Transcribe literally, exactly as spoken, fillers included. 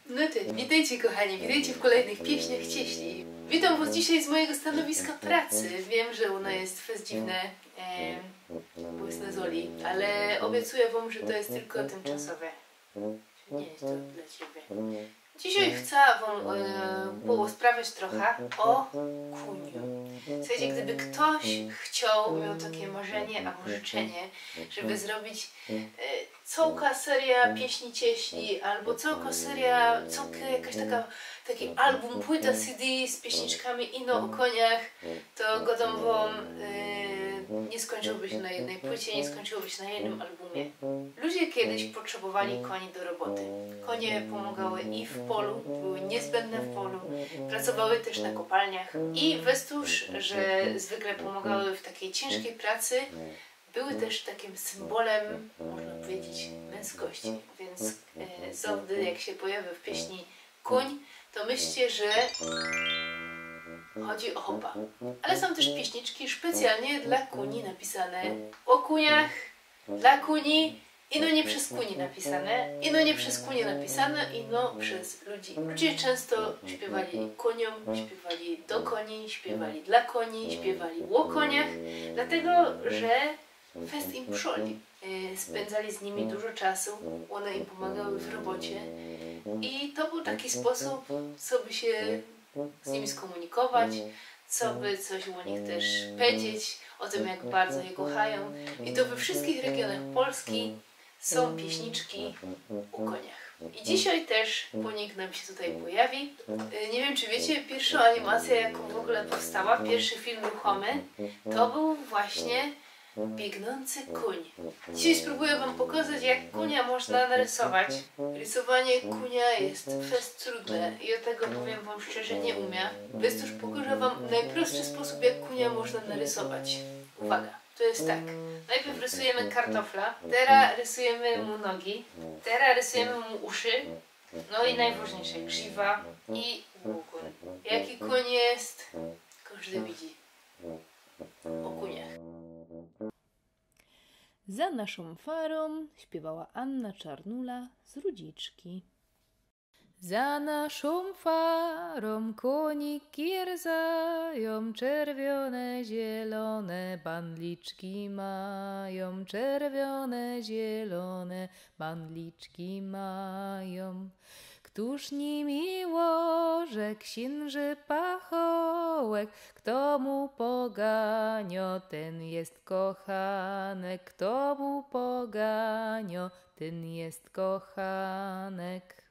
No to witejcie, kochani, witejcie w kolejnych pieśniach cieśli. Witam was dzisiej z mojigo stanowiska pracy. Wiym, że ône je fest dziwne, em, bo je na zoli, ale ôbiecuja wōm, że to je tylko tymczasowe. Nie je to dlŏ ciebie. Dzisiej chcã wōm e, porozprawiać trocha ô kōniu. Słuchejcie, gdyby ftoś chcioł, mioł take marzenie abo życzynie, żeby zrobić e, cołka seryjŏ pieśni cieśli abo cołka seryjŏ, cołka jakŏś taka, taki album, płyta C D z pieśniczkami ino ô kōniach, to godōm wōm, e, niy skōńczōłoby sie na jednyj płycie, niy skōńczōłoby sie na jednym albumie. Ludzie kejsi potrzebowali kōni do roboty. Kōnie pōmŏgały i w polu, były niezbędne w polu, pracowały tyż na kopalniach i wystōż, że zwykle pōmŏgały w takij ciynżkij pracy, były tyż takim symbolym, można powiedzieć, mynskości. Wiync e, zŏwdy, jak sie pojawiōł w pieśni kōń, to myślcie, że chodzi ô chopa. Ale sōm tyż pieśniczki specjalnie dlŏ kōni napisane, ô kōniach, dlŏ kōni, ino niy bez kōni napisane, ino niy bez kōni napisane, ino bez ludzi. Ludzie czynsto śpiywali kōniōm, śpiywali do kōni, śpiywali dlŏ kōni, śpiywali ô kōniach, dlatego, że fest im przioli. E, spyndzali z nimi dużo czasu, ône im pōmŏgały w robocie i to bōł taki sposōb, coby sie z nimi skōmunikować, coby coś ô nich tyż powiedzieć, ô tym, jak bardzo je kochajōm. I to we wszyskich regiōnach Polski sōm pieśniczki ô kōniach. I dzisiej tyż kōnik nōm sie tutaj pojawi. E, niy wiym, czy wiycie, piyrszŏ animacyjŏ, jakŏ w ogōle powstała, piyrszy film ruchōmy, to bōł właśnie biegnōncy kōń. Dzisiej sprōbujã wōm pokŏzać, jak kōnia można narysować. Rysowanie kōnia je fest trudne i ô tego powiym wōm szczerze, niy umiã. Wystōż pokŏżã wōm nojprostszy sposōb, jak kōnia można narysować. Uwaga, to je tak. Nojprzōd rysujymy kartofla, terŏz rysujymy mu nogi, terŏz rysujymy mu uszy, no i nojwŏżniyjsze, grziwa i ôgōn. Jaki kōń je, kożdy widzi. Ô kōniach. Za naszōm farōm śpiywała Anna Czarnula z Rudziczki. Za naszōm farōm kōniki rzają, czerwiōne, zielōne bandliczki majōm, czerwiōne, zielōne bandliczki majōm. Ktōż nimi ôrze, ksiynży pachołek, kto mu poganio, tyn je kochanek, kto mu poganio, tyn je kochanek.